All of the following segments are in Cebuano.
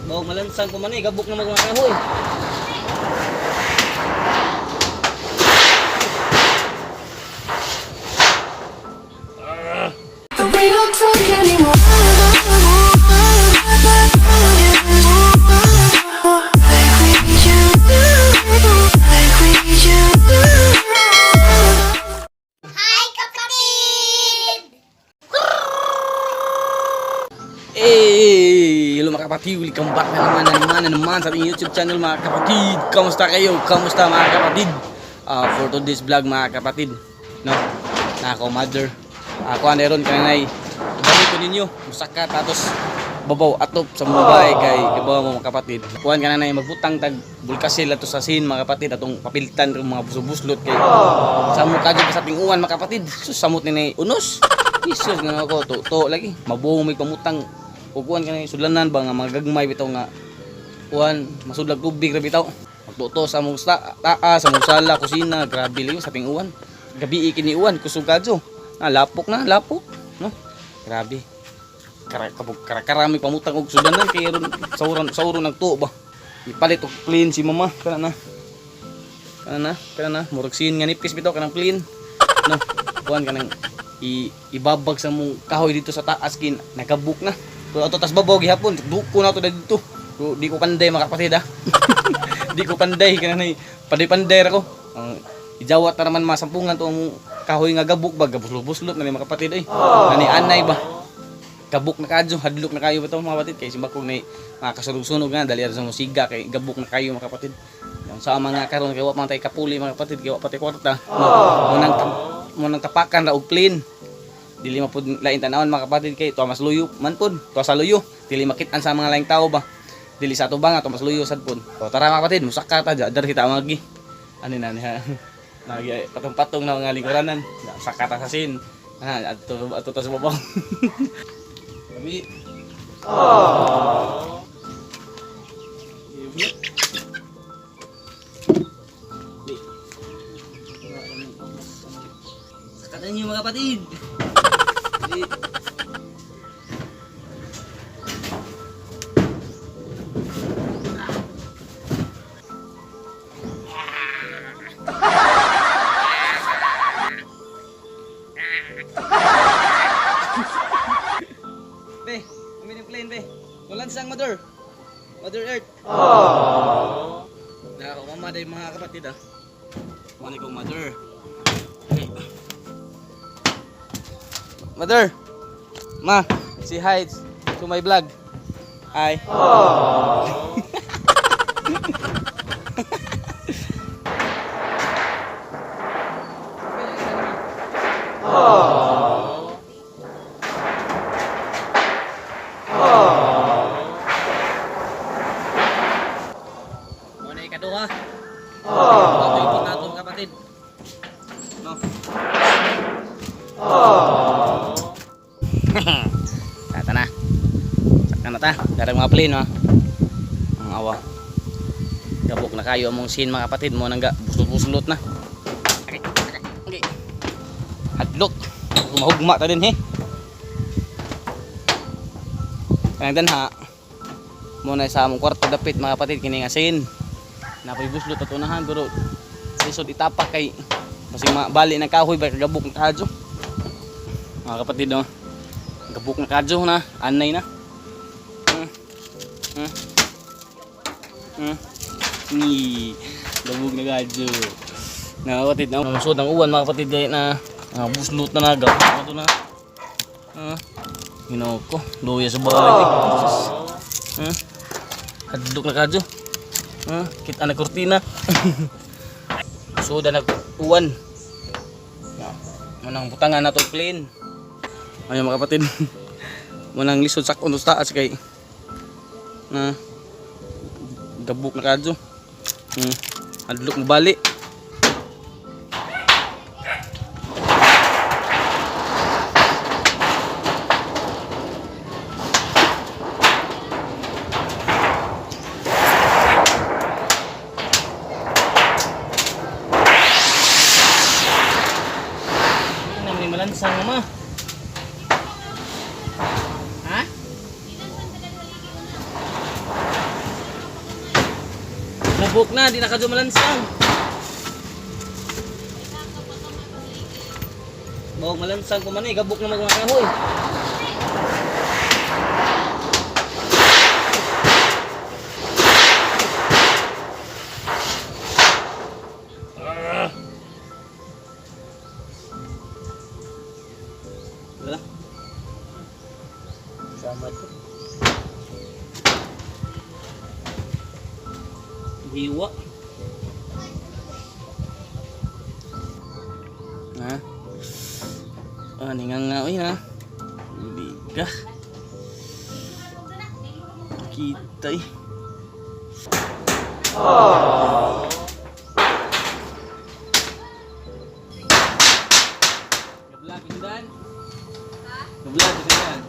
Bawang malansang pa man eh, gabok na mga kahoy. But we don't talk anymore. Like we used to, like we used to. Hi, kapatid! Hey! Hello mga kapatid! Welcome back na naman na naman na naman sa ating YouTube channel, mga kapatid! Kamusta kayo? Kamusta, mga kapatid? For today's vlog, mga kapatid, no? Na ako mother. Ako ano ron kananay. Balik ko ninyo. Musaka tapos babaw atop sa mga bahay kay kabaw mo, mga kapatid. Kuan kananay magbutang tag bulkasil ato sa sin, mga kapatid, atong papiltan rong mga buso-buslot kay sa mo kadyo pa sa ating uwan, mga kapatid. Sus, samot ni unos. Jesus nga ako to to lagi mabuo may pamutang ug kuan kanay sudlanan ba nga mga gagmay bitaw nga kuan masudlag tubig ra bitaw magtuto sa mong taa sa mong sala, kusina. Grabe liyo sa ating uwan, gabi kini uwan kusog kadyo na lapok na lapok, no? Grabe. Kara karami pamutang og sudlanan kay ron sauron sauron nagtuo ba ipalit og clean si mama kana na kana na kana na murag sin nga nipis bitaw kanang clean, no? Kuan kanang ibabag sa mong kahoy dito sa taas kin nagabuk na pero ato tas babaw gihapon duko na to dito. So, di ko panday, mga kapatid, ha. Di ko panday kanang panday-panday ra ko ang ijawat na naman masampungan to ang kahoy nga gabuk ba gabuslot-buslot na ni mga kapatid ay nani anay ba gabuk na kadyo, hadlok na kayo ba to, mga kapatid, kay simbakog ni mga kasunog-sunog nga dali ra sa musiga kay gabuk na kayo, mga kapatid. Yung sa mga karon kay wa man tay kapuli, mga kapatid, kay wa pa tay kwarta, no? Munang tapakan ra og plane, dili man pud lain tan-awon, mga kapatid, kay tuwa mas luyo man pud tuwa sa luyo, dili makit-an sa mga laing tao ba, dili sa ato ba nga tuwa mas luyo sad pud. So, tara mga kapatid, musaka ta diri kita magi ano na niya nagi patong-patong na mga lingkuranan, saka ta sa sin ha adto adto ta sa babaw. Kami. Sakatan niyo, mga kapatid. Di. Be, kami ng plane, be. Walang sang mother. Mother Earth. Aww. Nako, mama day, mga kapatid, ah. Muna kong mother. Okay. Mother. Ma, say hi to my vlog. Hi. Muna ikaduha. Aww. Ito nato, kapatid. No. Tata na. Saka na ta. Darang mga plane, ha. Ang awa. Gabok na kayo among sin, mga kapatid mo nangga buslot-buslot na. Okay. Okay. Hadlok. Mahugma ta din he. Kanang danha. Mo na sa among kwarto dapit, mga kapatid, kini nga sin. Napoy buslot ato unahan pero lisod itapak kay basig mabali ng kahoy ba kagabok ng kadyo. Mga kapatid, no. Gabok na kadyo na, anay na. Hmm. Hmm. Ni gabok na kadyo. Na kapatid, na masud ang uwan, mga kapatid, kay na buslot na naga. Ato na. Ah. Ginoo ko, luya sa bahay. Oh. Hadlok na kadyo. Ah, kita na kurtina. Suda na uwan. Ya. Munang butangan na to clean. Ayun, mga kapatid. Munang lisod sa kuno sa taas kay na gabuk na kadyo. Hadlok mo bali. Ano naman yung malansang, mama? Ha? Gabok na, di na ka dumalansang. Bawang malansang ko man eh, gabok na mga kahoy. Ah. Wala. Sama to. Hiwa. Ha? Ah, ninga nga oy ha. Hindi ka. Kita eh. Gabla, pindan. Gabla, pindan.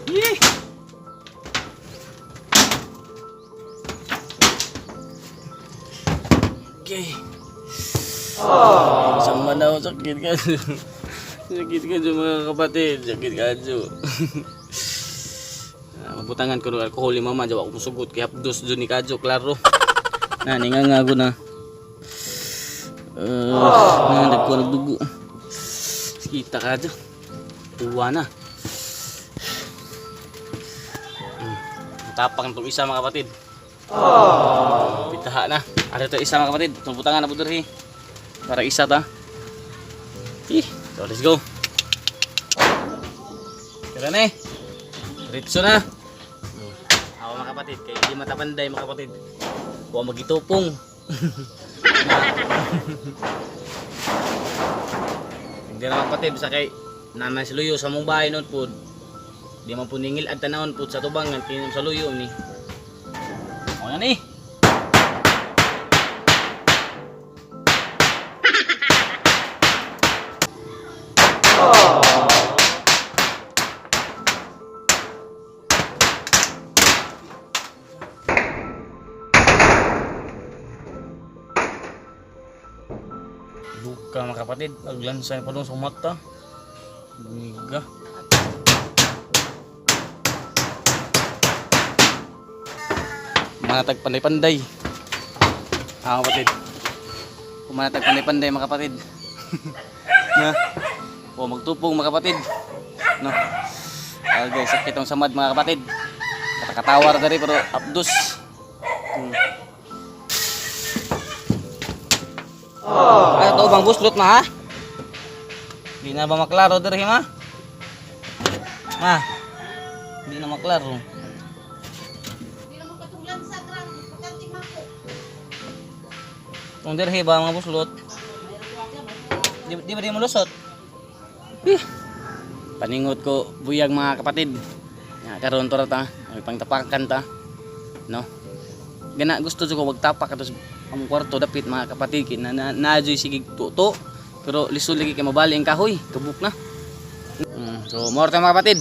Yee! Okay. Isang manaw, sakit ka. Sakit ka mga kapatid. Sakit ka. Ah, mabutangan ko ng alkohol ni mama. Jawa ko musugot. Kaya hapdos dyan ni Kadyo, klaro. Na, ninga nga ako na. Na, nagkuha dugo. Kita Kadyo. Tuwa na. Tapang itong isa mga kapatid. Pitaha na. Ada to isa mga kapatid. Itong butangan na po diri. Para isa ta. Eh, so let's go. Tara na eh. Diretso na. Ako mga kapatid, kay hindi matapanday mga kapatid. Huwag magitupong. Hindi na kapatid, sa kay nanay sa luyo sa mong bahay noon po. Di man po ningil at tanawon po sa tubang ang tinom sa luyo ni. Ako na ni. Luka mga kapatid, aglansay pa doon sa mata. Bumiga. Kumanatag panday-panday. Ah, kapatid. Kumanatag panday-panday mga kapatid. Na. O magtupong mga kapatid. No. Ah, guys, sakit ang samad mga kapatid. Katakatawar dari pero abdos. Ay, ito bang buslot ma ha? Di na ba maklaro diri ma? Ma. Di na maklaro. Hindi naman katunglan sa grang, pagkanting mako. Kung diri ba mga buslot? Di ba di mo lusot? Eh. Paningot ko buyag mga kapatid. Ya, karon to ra ta, may pangtapakan ta. No. Gana gusto jud ko magtapak ato sa among kwarto dapit mga kapatid kay na, na, na sige tuto. Pero lisod lagi kay mabali ang kahoy, kabuk na. So more ta mga kapatid.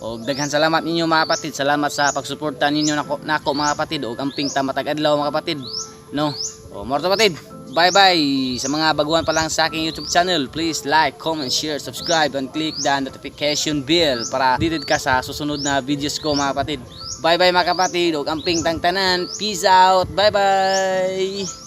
Og daghan salamat ninyo mga kapatid. Salamat sa pagsuporta ninyo nako, nako mga kapatid og amping ta matag adlaw mga kapatid. No. O more ta kapatid. Bye bye sa mga baguhan pa lang sa aking YouTube channel. Please like, comment, share, subscribe and click the notification bell para updated ka sa susunod na videos ko mga kapatid. Bye bye mga kapatid og amping tang tanan. Peace out. Bye bye.